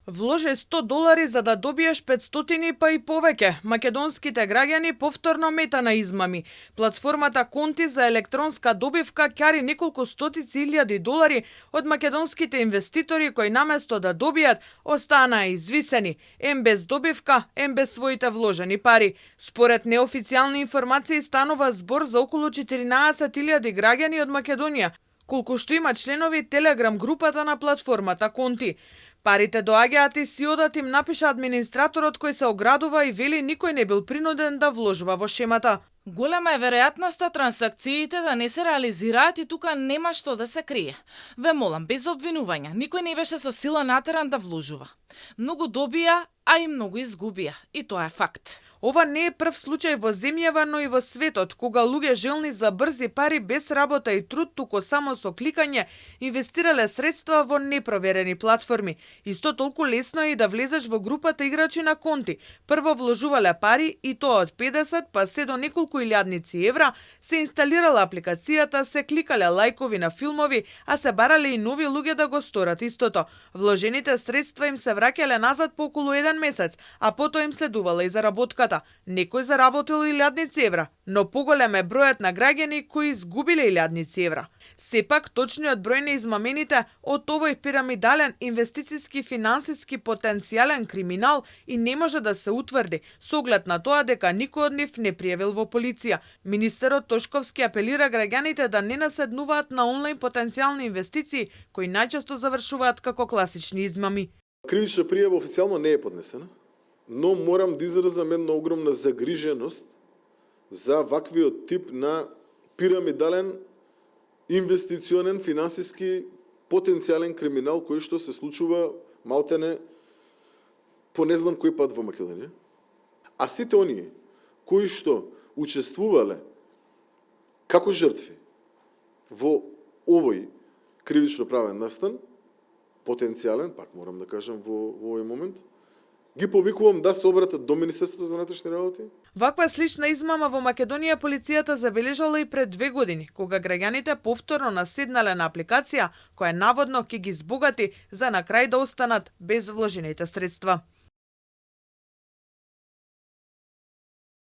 Вложи $100 за да добиеш 500 па и повеќе. Македонските граѓани повторно мета на измами. Платформата Конти за електронска добивка ќари неколку стотици илјади долари од македонските инвеститори кои наместо да добијат, останаа извисени, ем без добивка, ем без своите вложени пари. Според неофицијални информации станува збор за околу 14.000 граѓани од Македонија, колку што има членови Телеграм групата на платформата Конти. Парите доаѓаат и си одат, им напиша администраторот кој се оградува и вели никој не бил принуден да вложува во шемата. Голема е веројатноста транзакциите да не се реализираат и тука нема што да се крие. Ве молам, без обвинувања, никој не беше со сила натеран да вложува. Многу добија, а и многу изгубија. И тоа е факт. Ова не е прв случај во земјава, но и во светот, кога луѓе желни за брзи пари без работа и труд, туку само со кликање, инвестирале средства во непроверени платформи. Исто толку лесно е и да влезеш во групата играчи на Конти. Прво вложувале пари и тоа од 50 па се до неколку илјадници евра, се инсталирала апликацијата, се кликале лајкови на филмови, а се барале и нови луѓе да го сторат истото. Вложените средства им се враќале назад по околу 1 месец, а потоа им следувала и заработката. Некој заработил илјадници евра, но поголем е бројот на граѓани кои изгубиле илјадници евра. Сепак, точниот број на измамените од овој пирамидален инвестициски финансиски потенцијален криминал и не може да се утврди, со оглед на тоа дека никој од нив не пријавил во полиција. Министерот Тошковски апелира граѓаните да не наседнуваат на онлайн потенцијални инвестиции кои најчесто завршуваат како класични измами. Кривична пријава официјално не е поднесена, но морам да изразам една огромна загриженост за ваквиот тип на пирамидален инвестиционен финансиски потенцијален криминал кој што се случува малтене по не знам кој пат во Македонија. А сите оние кои што учествувале како жртви во овој кривично правен настан, потенцијален, пак морам да кажам во овој момент, ги повикувам да се обратат до Министерството за внатрешни работи. Ваква слична измама во Македонија полицијата забележала и пред 2 години, кога граѓаните повторно наседнале на апликација која наводно ќе ги збогати за на крај да останат без вложените средства.